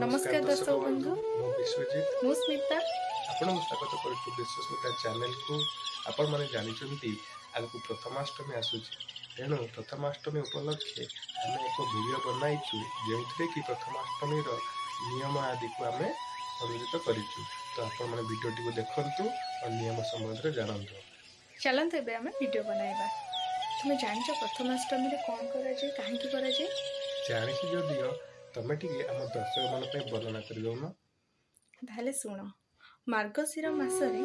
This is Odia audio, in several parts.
ନମସ୍କାର ଦର୍ଶକ ବନ୍ଧୁ। ମୁଁ ବିଶ୍ୱଜିତ। ମୁଁ ସ୍ମିତା। ଆପଣଙ୍କୁ ସ୍ୱାଗତ କରୁଛୁ ବିଶ୍ୱସ୍ମିତା ଚ୍ୟାନେଲକୁ। ଆପଣମାନେ ଜାଣିଛନ୍ତି, ଆଗକୁ ପ୍ରଥମାଷ୍ଟମୀ ଆସୁଛି। ତେଣୁ ପ୍ରଥମାଷ୍ଟମୀ ଉପଲକ୍ଷେ ଆମେ ଏକ ଭିଡ଼ିଓ ବନାଇଛୁ, ଯେଉଁଥିରେ କି ପ୍ରଥମାଷ୍ଟମୀର ନିୟମ ଆଦିକୁ ଆମେ ସଂଯୋଜିତ କରିଛୁ। ତ ଆପଣମାନେ ଭିଡ଼ିଓଟିକୁ ଦେଖନ୍ତୁ ଆଉ ନିୟମ ସମ୍ବନ୍ଧରେ ଜାଣନ୍ତୁ। ଚାଲନ୍ତୁ, ଏବେ ଆମେ ଭିଡ଼ିଓ ବନାଇବା। ତୁମେ ଜାଣିଛ ପ୍ରଥମାଷ୍ଟମୀରେ କ'ଣ କରାଯାଏ, କାହିଁକି କରାଯାଏ? ଜାଣିଛି ଯଦିଓ, ତମେ ଟିକେ ଆମ ଦର୍ଶକମାନଙ୍କ ପାଇଁ ବର୍ଣ୍ଣନା କରିଦେଉନ। ତାହେଲେ ଶୁଣ। ମାର୍ଗଶିର ମାସରେ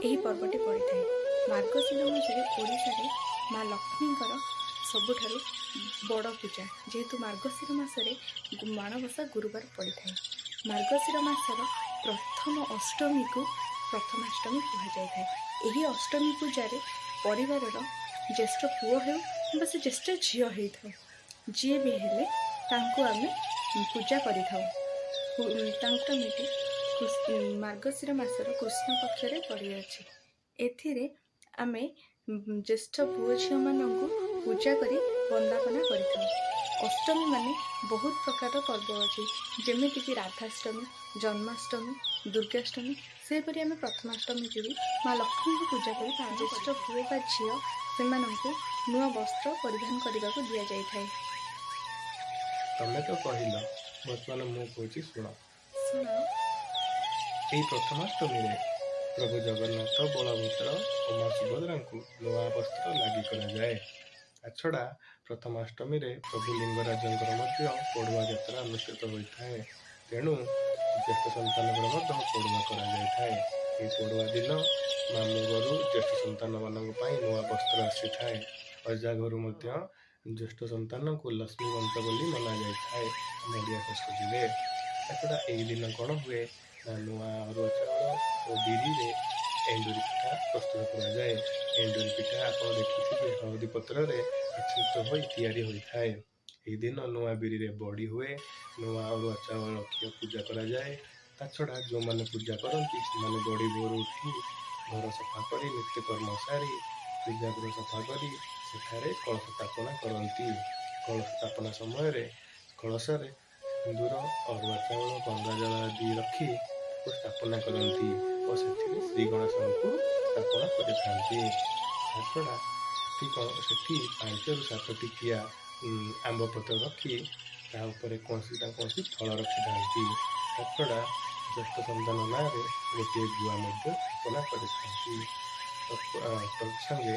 ଏହି ପର୍ବଟି ପଡ଼ିଥାଏ। ମାର୍ଗଶିର ମାସରେ ଓଡ଼ିଶାରେ ମା ଲକ୍ଷ୍ମୀଙ୍କର ସବୁଠାରୁ ବଡ଼ ପୂଜା। ଯେହେତୁ ମାର୍ଗଶିର ମାସରେ ମାଣବସା ଗୁରୁବାର ପଡ଼ିଥାଏ, ମାର୍ଗଶିର ମାସର ପ୍ରଥମ ଅଷ୍ଟମୀକୁ ପ୍ରଥମାଷ୍ଟମୀ କୁହାଯାଇଥାଏ। ଏହି ଅଷ୍ଟମୀ ପୂଜାରେ ପରିବାରର ଜ୍ୟେଷ୍ଠ ପୁଅ ହେଉ କିମ୍ବା ସେ ଜ୍ୟେଷ୍ଠ ଝିଅ ହେଇଥାଉ, ଯିଏ ବି ହେଲେ ତାଙ୍କୁ ଆମେ ପୂଜା କରିଥାଉ। ତାଙ୍କୁ ଅଷ୍ଟମୀଟି ମାର୍ଗଶିର ମାସର କୃଷ୍ଣ ପକ୍ଷରେ ପଡ଼ିଅଛି। ଏଥିରେ ଆମେ ଜ୍ୟେଷ୍ଠ ପୁଅ ଝିଅମାନଙ୍କୁ ପୂଜା କରି ବନ୍ଦାପନା କରିଥାଉ। ଅଷ୍ଟମୀ ମାନେ ବହୁତ ପ୍ରକାରର ପର୍ବ ଅଛି, ଯେମିତିକି ରାଧାଷ୍ଟମୀ, ଜନ୍ମାଷ୍ଟମୀ, ଦୁର୍ଗାଷ୍ଟମୀ। ସେହିପରି ଆମେ ପ୍ରଥମାଷ୍ଟମୀକୁ ବି ମା ଲକ୍ଷ୍ମୀଙ୍କୁ ପୂଜା କରି ପାଳନ। ଜ୍ୟେଷ୍ଠ ପୁଅ ବା ଝିଅ, ସେମାନଙ୍କୁ ନୂଆ ବସ୍ତ୍ର ପରିଧାନ କରିବାକୁ ଦିଆଯାଇଥାଏ। ତମେ ତ କହିଲ, ବର୍ତ୍ତମାନ ମୁଁ କହୁଛି, ଶୁଣ। ଶୁଣ। ଏହି ପ୍ରଥମାଷ୍ଟମୀରେ ପ୍ରଭୁ ଜଗନ୍ନାଥ, ବଳଭଦ୍ର ଓ ମା ସୁଭଦ୍ରାଙ୍କୁ ନୂଆ ବସ୍ତ୍ର ଲାଗି କରାଯାଏ। ତାଛଡ଼ା ପ୍ରଥମାଷ୍ଟମୀରେ ପ୍ରଭୁ ଲିଙ୍ଗରାଜଙ୍କର ମଧ୍ୟ ପଢ଼ୁଆ ଯାତ୍ରା ଅନୁଷ୍ଠିତ ହୋଇଥାଏ। ତେଣୁ ଜ୍ୟେଷ୍ଠ ସନ୍ତାନଙ୍କର ମଧ୍ୟ ପଢ଼ୁଆ କରାଯାଇଥାଏ। ଏହି ପଢ଼ୁଆ ଦିନ ମାମୁଁ ଘରୁ ଜ୍ୟେଷ୍ଠ ସନ୍ତାନମାନଙ୍କ ପାଇଁ ନୂଆ ବସ୍ତ୍ର ଆସିଥାଏ। ଅଜା ଘରୁ ମଧ୍ୟ ଜ୍ୟେଷ୍ଠ ସନ୍ତାନଙ୍କୁ ଲକ୍ଷ୍ମୀବନ୍ତ ବୋଲି ମନାଯାଇଥାଏ ଆମ ଓଡ଼ିଆ ସଂସ୍କୃତିରେ। ତାଛଡ଼ା ଏହି ଦିନ କ'ଣ ହୁଏ ନା, ନୂଆ ଅରୁଆ ଚାଉଳ ଓ ବିରିରେ ଏଣ୍ଡୁରି ପିଠା ପ୍ରସ୍ତୁତ କରାଯାଏ। ଏଣ୍ଡୁରି ପିଠା ଆପଣ ଦେଖିଥିବେ, ହଳଦୀ ପତ୍ରରେ ଆଚ୍ଛାଦିତ ହୋଇ ତିଆରି ହୋଇଥାଏ। ଏହି ଦିନ ନୂଆ ବିରିରେ ବଡ଼ି ହୁଏ। ନୂଆ ଅରୁଆ ଚାଉଳ ରଖି ପୂଜା କରାଯାଏ। ତା ଛଡ଼ା ଯେଉଁମାନେ ପୂଜା କରନ୍ତି, ସେମାନେ ବଡ଼ି ଭୋରୁ ଉଠି ଘର ସଫା କରି, ନିତ୍ୟକର୍ମ ସାରି, ପୂଜା ଗୃହ ସଫା କରି ସେଠାରେ କଳସ ସ୍ଥାପନା କରନ୍ତି। କଳସ ସ୍ଥାପନା ସମୟରେ କଳସରେ ସିନ୍ଦୁର, ଅରୁଆ ଚାଉଳ, ଗଙ୍ଗାଜଳ ଆଦି ରଖି ତାକୁ ସ୍ଥାପନା କରନ୍ତି ଓ ସେଥିରେ ଶ୍ରୀ ଗଣେଶଙ୍କୁ ସ୍ଥାପନା କରିଥାନ୍ତି। ତା ଛଡ଼ା ସେଠି କ'ଣ, ସେଠି 5ରୁ 7 ଟିକିଆ ଆମ୍ବ ପତ୍ର ରଖି ତା ଉପରେ କୌଣସି ନା କୌଣସି ଫଳ ରଖିଥାନ୍ତି। ତା ଛଡ଼ା ଜ୍ୟେଷ୍ଠ ସନ୍ତାନ ନାଁରେ ଗୋଟିଏ ଗୁଆ ମଧ୍ୟ ସ୍ଥାପନା କରିଥାନ୍ତି। ତତ୍ସଙ୍ଗେ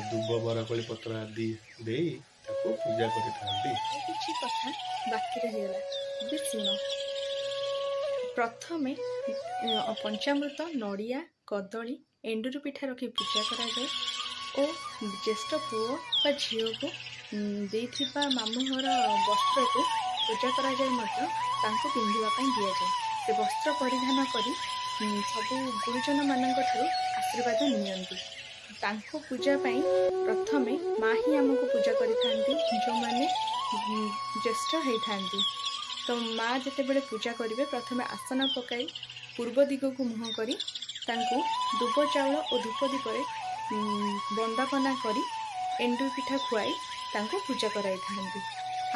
ଦୁବ, ବରକୋଳି ପତ୍ର ଆଦି ଦେଇ ତାକୁ ପୂଜା କରିଥାନ୍ତି। ଆଉ କିଛି କଥା ବାକି ରହିଗଲା, ଏବେ ଶୁଣ। ପ୍ରଥମେ ପଞ୍ଚାମୃତ, ନଡ଼ିଆ, କଦଳୀ, ଏଣ୍ଡୁରି ପିଠା ରଖି ପୂଜା କରାଯାଏ ଓ ଜ୍ୟେଷ୍ଠ ପୁଅ ବା ଝିଅକୁ ଦେଇଥିବା ମାମୁଁ ଘର ବସ୍ତ୍ରକୁ ପୂଜା କରାଯାଇ ମଧ୍ୟ ତାଙ୍କୁ ପିନ୍ଧିବା ପାଇଁ ଦିଆଯାଏ। ସେ ବସ୍ତ୍ର ପରିଧାନ କରି ସବୁ ଗୁରୁଜନମାନଙ୍କ ଠାରୁ ଆଶୀର୍ବାଦ ନିଅନ୍ତି। ତାଙ୍କ ପୂଜା ପାଇଁ ପ୍ରଥମେ ମା ହିଁ ଆମକୁ ପୂଜା କରିଥାନ୍ତି, ଯେଉଁମାନେ ଜ୍ୟେଷ୍ଠ ହେଇଥାନ୍ତି। ତ ମା ଯେତେବେଳେ ପୂଜା କରିବେ, ପ୍ରଥମେ ଆସନ ପକାଇ ପୂର୍ବ ଦିଗକୁ ମୁହଁ କରି ତାଙ୍କୁ ଦୁବ ଚାଉଳ ଓ ଧୂପ ଦୀପରେ ବନ୍ଦାପନା କରି ଏଣ୍ଡୁରି ପିଠା ଖୁଆଇ ତାଙ୍କୁ ପୂଜା କରାଇଥାନ୍ତି।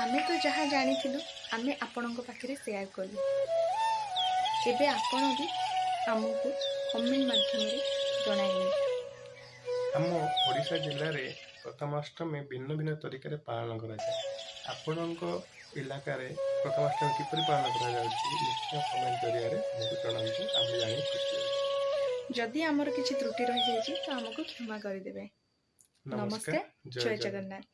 ଆମେ ତ ଯାହା ଜାଣିଥିଲୁ, ଆମେ ଆପଣଙ୍କ ପାଖରେ ସେୟାର କଲୁ। ଏବେ ଆପଣ ବି ଆମକୁ କମେଣ୍ଟ ମାଧ୍ୟମରେ ଜଣାଇବେ। ଆମ ଓଡ଼ିଶା ଜିଲ୍ଲାରେ ପ୍ରଥମାଷ୍ଟମୀ ଭିନ୍ନ ଭିନ୍ନ ତରିକାରେ ପାଳନ କରାଯାଏ। ଆପଣଙ୍କ ଇଲାକାରେ ପ୍ରଥମାଷ୍ଟମୀ କିପରି ପାଳନ କରାଯାଉଛି, ନିଶ୍ଚୟ କମେଣ୍ଟ ଜରିଆରେ ଆମକୁ ଜଣାନ୍ତୁ। ଆମେ ଜାଣି ଖୁସି ହେବୁ। ଯଦି ଆମର କିଛି ତ୍ରୁଟି ରହିଯାଇଛି, ତ ଆମକୁ କ୍ଷମା କରିଦେବେ। ନମସ୍କାର, ଜୟ ଜଗନ୍ନାଥ।